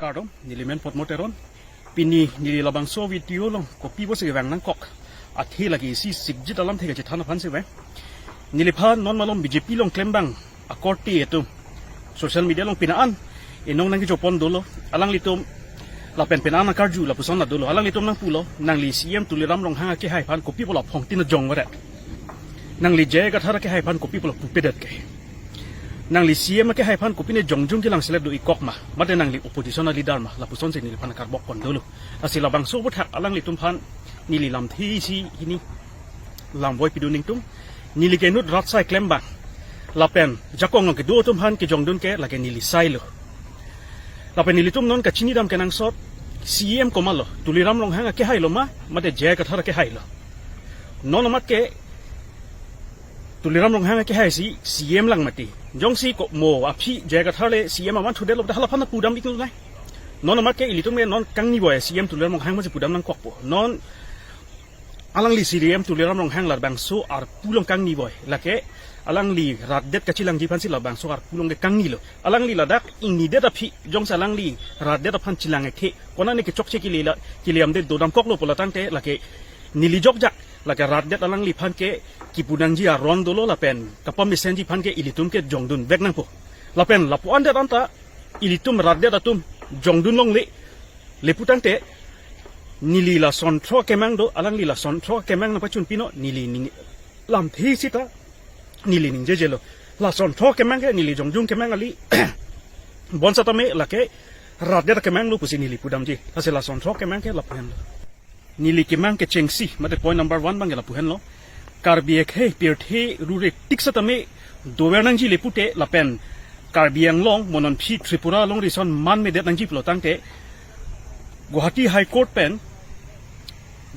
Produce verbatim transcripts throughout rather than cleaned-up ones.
Kardom, neli men Potmo Teron. Pini neli labangso video along kopi pusi kevang nangkok athe lake isi sikjit alamthe kachethan aphansi vang. Neliphan non malom B J P along klembang akorte atum social media along pini an inong nangkejopon dolo. Alanglitum lapen pini an akarju lapuson la dolo. Alanglitum nangpulo, nangli C E M Tuliram Ronghang akehai aphan kopi pu la phongtin ajong varet. Nangli J I Kathar akehai aphan kopi pu la pupedet ke. Nangli C E M akehai aphan kopine jongjung kelang selet do-ik kok ma, mate nangli opposition a-leader ma, lapusonsi neliphan akarbokpon dolo. Lasi labangso aphuthak alanglitum aphan neli lamthe isi hini lamvoi pidun ingtung. Neli ke inut rat asai klembang lapen jakong along kedo atum aphan kejongdun ke lake neli asai lo. Lapen nelitum non kachinidam kenangsot, C E M komatlo, Tuliram Ronghang akehai lo ma, mate J I Kathar akehai lo? Non amat ke Tuliram Ronghang akehai si C E M lang mati. Jongsi ko mo aphi J I Kathar le C E M aman thudetlo, hala aphan pudam-ik nai. Non amat ke ilitum ke non kangnivoi C E M Tuliram Ronghang masi pudam nangkokpo. Non alangli C E M Tuliram Ronghang labangso arpu along kangnivoi. Lake alangli ratdet kachilangji aphansi labangso arpu along ke kangnilo. Alangli ladak ingnidet aphi, jongsi alangli ratdet aphan chilang-ik the, konane kechokche kele la, kele amde dodam koklo pulo tangte lake neli jokjak, lake ratdet alangliphan ke kipu nangji aron dolo lapen kapamesenji aphan ke ilitum ke jongdunvek nangpo. Lapen lapu-an det anta ilitum ratdet atum jongdun longle, le pu tangte neli lason thro kemang do, alangli lason thro kemang nangpachun pino, neli ning lamthe sita neli ningjejelo. Lason thro kemang ke neli jongjung kemang kali. Bonsatame lake ratdet kemang lo pusi neli pudamji. Lasi lason thro kemang ke lapu henlo. Neli kemang kechengsi, mate point number one abang ke lapu henlo. Karbi akhei pirthe rure tik setame dover nangji le pute lapen Karbi Anglong mo non aphi Tripura alongri ason manmedet nangji pulo tangte Guwahati High Court pen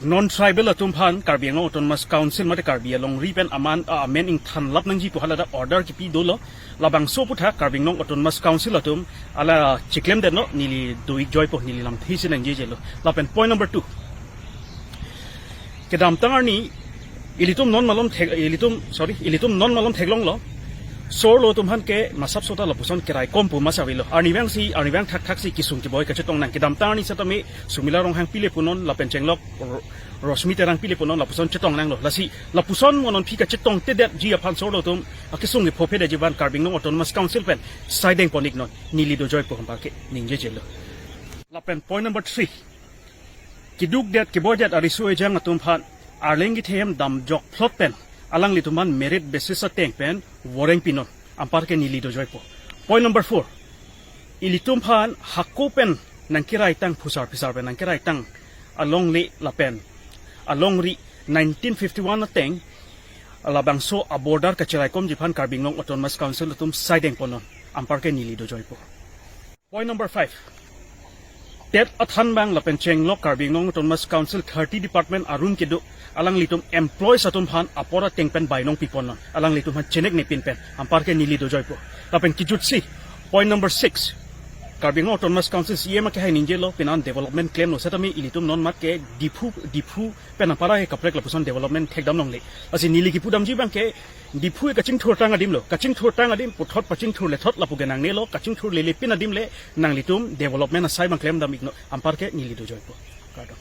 non-tribal atum aphan Karbi Anglong Autonomous Council mate Karbi alongri pen aman, ah, amen ingthanlap nangji pu hala dak order kipi dolo. Labangso aphuthak Karbi Anglong Autonomous Council atum hala chiklemdetlo, neli do-ik joipo, neli lamthe si nangjejelo. Lapen point number two. Kedamtang arni ilitum non malom thek, ilitum, sorry, ilitum non malom theklonglo. Sorlo atum aphan ke masap sota lapuson keraikom pu masa avelo. Arnivang si, arnivang thakthak si kesung keboi kachetong nang. Kedamtang arni setame Sumila Ronghangpi le punon lapen chenglok Ro-, Rosmi Terangpi le punon lapuson chetong nanglo. Lasi lapuson mo non aphi kachetongtedetji aphan sorlo atum akesung kephophedetji aphan Karbi Anglong Autonomous Council pen saideng pon-iknon, neli do joipo, anparke ningjejelo. Lapen point number three. Keduk det keboi det ariso ejang atum aphan arleng kethe hem damjok phlot pen alanglitum aphan merit basis ateng pen voreng pinon, anparke neli do joipo. Point number four. Ilitum aphan hako pen nangkeraitang, phusar phisar pen nangkeraitang alongle lapen alongri nineteen fifty-one ateng labangso a-border kacheraikomji aphan Karbi Anglong Autonomous Council atum saideng ponnon, anparke neli do joipo. Point number five. TET athan abang lapen chenglok Karbi Anglong Autonomous Council thirty department arum kedo alanglitum employees atum aphan apor ateng pen bainong piponnon, alanglitum aphan chenek nepin pen, anparke neli do joipo. Lapen kejutsi, point number six. Karbi Anglong Autonomous Council C E M akehai ningjelo, pini an development klemlo setame ilitum non amat ke Diphu, Diphu pen anpara ke kaprek lapuson development thekdam longle. Lasi neli kipudamji abang ke Diphu ke kachingthurtang adimlo, kachingthurtang adim puthot pachingthurlethot lapu ke nangnelo, kachingthurlelepin adim le nanglitum development asai abang klemdam-iknon, anparke neli do joipo. Kardom.